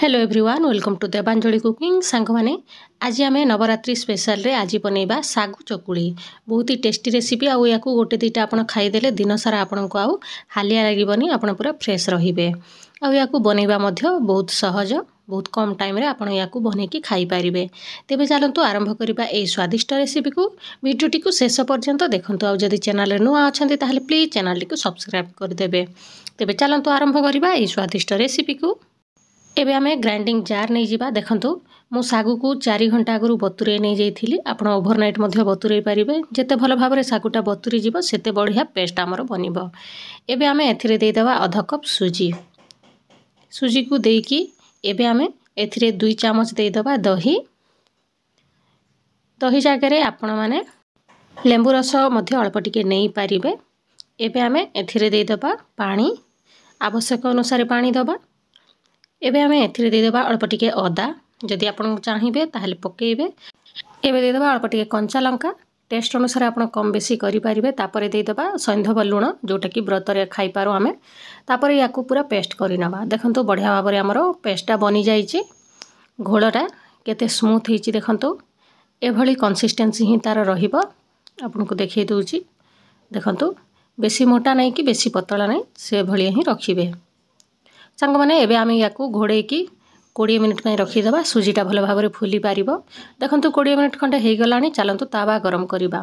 Hello everyone, welcome to Debanjali cooking. ସାଙ୍ଗମାନେ, ଆଜି ଆମେ ନବରାତ୍ରି ସ୍ପେଶାଲରେ ଆଜି ବନେଇବା ଶାଗୁ ଚକୁଳି। ବହୁତ ହି ଟେଷ୍ଟି ରେସିପି, ଆଉ ୟାକୁ ଗୋଟେ ଦୁଇଟା ଆପଣ ଖାଇଦେଲେ ଦିନସାରା ଆପଣଙ୍କୁ ଆଉ ହାଲିଆ ଲାଗିବନି, ଆପଣ ପୁରା ଫ୍ରେଶ୍ ରହିବେ। ଆଉ ୟାକୁ ବନେଇବା ମଧ୍ୟ ବହୁତ ସହଜ, ବହୁତ କମ୍ ଟାଇମ୍ରେ ଆପଣ ୟାକୁ ବନେଇକି ଖାଇପାରିବେ। ତେବେ ଚାଲନ୍ତୁ ଆରମ୍ଭ କରିବା ଏହି ସ୍ୱାଦିଷ୍ଟ ରେସିପିକୁ। ଭିଡ଼ିଓଟିକୁ ଶେଷ ପର୍ଯ୍ୟନ୍ତ ଦେଖନ୍ତୁ, ଆଉ ଯଦି ଚ୍ୟାନେଲରେ ନୂଆ ଅଛନ୍ତି ତାହେଲେ ପ୍ଲିଜ୍ ଚ୍ୟାନେଲଟିକୁ ସବସ୍କ୍ରାଇବ୍ କରିଦେବେ। ତେବେ ଚାଲନ୍ତୁ ଆରମ୍ଭ କରିବା ଏହି ସ୍ୱାଦିଷ୍ଟ ରେସିପିକୁ। ଏବେ ଆମେ ଗ୍ରାଇଣ୍ଡିଙ୍ଗ ଜାର୍ ନେଇଯିବା। ଦେଖନ୍ତୁ, ମୁଁ ଶାଗୁକୁ 4 ଘଣ୍ଟା ଆଗରୁ ବତୁରେଇ ନେଇଯାଇଥିଲି। ଆପଣ ଓଭରନାଇଟ୍ ମଧ୍ୟ ବତୁରେଇ ପାରିବେ। ଯେତେ ଭଲ ଭାବରେ ଶାଗୁଟା ବତୁରି ଯିବ, ସେତେ ବଢ଼ିଆ ପେଷ୍ଟ ଆମର ବନିବ। ଏବେ ଆମେ ଏଥିରେ ଦେଇଦେବା ଅଧ କପ୍ ସୁଜି। ସୁଜିକୁ ଦେଇକି ଏବେ ଆମେ ଏଥିରେ 2 ଚାମଚ ଦେଇଦେବା ଦହି। ଦହି ଜାଗାରେ ଆପଣମାନେ ଲେମ୍ବୁ ରସ ମଧ୍ୟ ଅଳ୍ପ ଟିକେ ନେଇପାରିବେ। ଏବେ ଆମେ ଏଥିରେ ଦେଇଦେବା ପାଣି, ଆବଶ୍ୟକ ଅନୁସାରେ ପାଣି ଦେବା। ଏବେ ଆମେ ଏଥିରେ ଦେଇଦେବା ଅଳ୍ପ ଟିକେ ଅଦା, ଯଦି ଆପଣ ଚାହିଁବେ ତାହେଲେ ପକାଇବେ। ଏବେ ଦେଇଦେବା ଅଳ୍ପ ଟିକେ କଞ୍ଚା ଲଙ୍କା, ଟେଷ୍ଟ ଅନୁସାରେ ଆପଣ କମ୍ ବେଶୀ କରିପାରିବେ। ତାପରେ ଦେଇଦେବା ସୈନ୍ଧବ ଲୁଣ, ଯେଉଁଟାକି ବ୍ରତରେ ଖାଇପାରୁ ଆମେ। ତାପରେ ୟାକୁ ପୁରା ପେଷ୍ଟ କରିନେବା। ଦେଖନ୍ତୁ, ବଢ଼ିଆ ଭାବରେ ଆମର ପେଷ୍ଟଟା ବନିଯାଇଛି। ଘୋଳଟା କେତେ ସ୍ମୁଥ୍ ହେଇଛି ଦେଖନ୍ତୁ। ଏଭଳି କନସିଷ୍ଟେନ୍ସି ହିଁ ତା'ର ରହିବ। ଆପଣଙ୍କୁ ଦେଖାଇ ଦେଉଛି, ଦେଖନ୍ତୁ, ବେଶୀ ମୋଟା ନାହିଁ କି ବେଶୀ ପତଳା ନାହିଁ, ସେଭଳିଆ ହିଁ ରଖିବେ। ସାଙ୍ଗମାନେ, ଏବେ ଆମେ ୟାକୁ ଘୋଡ଼େଇକି 20 ମିନିଟ୍ ପାଇଁ ରଖିଦେବା, ସୁଜିଟା ଭଲ ଭାବରେ ଫୁଲି ପାରିବ। ଦେଖନ୍ତୁ, 20 ମିନିଟ୍ ଖଣ୍ଡେ ହେଇଗଲାଣି। ଚାଲନ୍ତୁ ତାୱା ଗରମ କରିବା।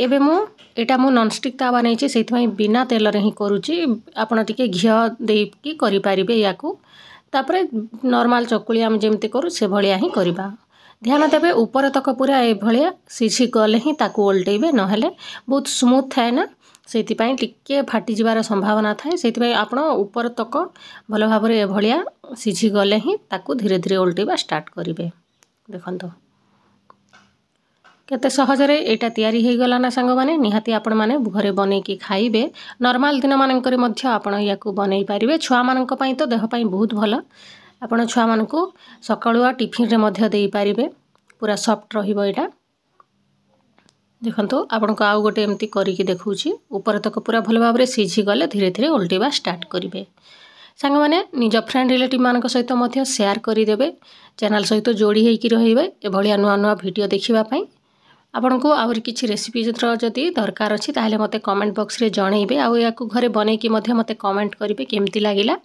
ଏବେ ମୁଁ ଏଇଟା ମୁଁ ନନଷ୍ଟିକ୍ ତାୱା ନେଇଛି, ସେଇଥିପାଇଁ ବିନା ତେଲରେ ହିଁ କରୁଛି। ଆପଣ ଟିକେ ଘିଅ ଦେଇକି କରିପାରିବେ ୟାକୁ। ତାପରେ ନର୍ମାଲ୍ ଚକୁଳି ଆମେ ଯେମିତି କରୁ ସେଭଳିଆ ହିଁ କରିବା। ଧ୍ୟାନ ଦେବେ, ଉପର ତକ ପୁରା ଏଭଳିଆ ସିଝି ଗଲେ ହିଁ ତାକୁ ଓଲଟେଇବେ, ନହେଲେ ବହୁତ ସ୍ମୁଥ୍ ଥାଏ ନା, ସେଇଥିପାଇଁ ଟିକେ ଫାଟିଯିବାର ସମ୍ଭାବନା ଥାଏ। ସେଇଥିପାଇଁ ଆପଣ ଉପର ତକ ଭଲ ଭାବରେ ଏଭଳିଆ ସିଝିଗଲେ ହିଁ ତାକୁ ଧୀରେ ଧୀରେ ଓଲଟେଇବା ଷ୍ଟାର୍ଟ କରିବେ। ଦେଖନ୍ତୁ, କେତେ ସହଜରେ ଏଇଟା ତିଆରି ହେଇଗଲା ନା ସାଙ୍ଗମାନେ? ନିହାତି ଆପଣମାନେ ଘରେ ବନେଇକି ଖାଇବେ। ନର୍ମାଲ୍ ଦିନମାନଙ୍କରେ ମଧ୍ୟ ଆପଣ ୟାକୁ ବନେଇ ପାରିବେ। ଛୁଆମାନଙ୍କ ପାଇଁ ତ ଦେହ ପାଇଁ ବହୁତ ଭଲ। ଆପଣ ଛୁଆମାନଙ୍କୁ ସକାଳୁଆ ଟିଫିନରେ ମଧ୍ୟ ଦେଇପାରିବେ, ପୁରା ସଫ୍ଟ ରହିବ ଏଇଟା। ଦେଖନ୍ତୁ, ଆପଣଙ୍କୁ ଆଉ ଗୋଟେ ଏମିତି କରିକି ଦେଖାଉଛି। ଉପର ତକ ପୁରା ଭଲ ଭାବରେ ସିଝିଗଲେ ଧୀରେ ଧୀରେ ଓଲଟେଇବା ଷ୍ଟାର୍ଟ କରିବେ। ସାଙ୍ଗମାନେ, ନିଜ ଫ୍ରେଣ୍ଡ ରିଲେଟିଭ୍ମାନଙ୍କ ସହିତ ମଧ୍ୟ ସେୟାର କରିଦେବେ। ଚ୍ୟାନେଲ୍ ସହିତ ଯୋଡ଼ି ହେଇକି ରହିବେ ଏଭଳିଆ ନୂଆ ନୂଆ ଭିଡ଼ିଓ ଦେଖିବା ପାଇଁ। ଆପଣଙ୍କୁ ଆହୁରି କିଛି ରେସିପିର ଯଦି ଦରକାର ଅଛି, ତାହେଲେ ମୋତେ କମେଣ୍ଟ ବକ୍ସରେ ଜଣେଇବେ, ଆଉ ଏହାକୁ ଘରେ ବନେଇକି ମଧ୍ୟ ମୋତେ କମେଣ୍ଟ କରିବେ କେମିତି ଲାଗିଲା।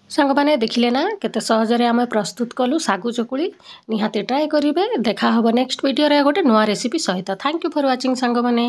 ସାଙ୍ଗମାନେ, ଦେଖିଲେ ନା କେତେ ସହଜରେ ଆମେ ପ୍ରସ୍ତୁତ କଲୁ ଶାଗୁ ଚକୁଳି? ନିହାତି ଟ୍ରାଏ କରିବେ। ଦେଖା ହେବ ନେକ୍ସଟ ଭିଡ଼ିଓରେ ଗୋଟେ ନୂଆ ରେସିପି ସହିତ। Thank you for watching ସାଙ୍ଗମାନେ।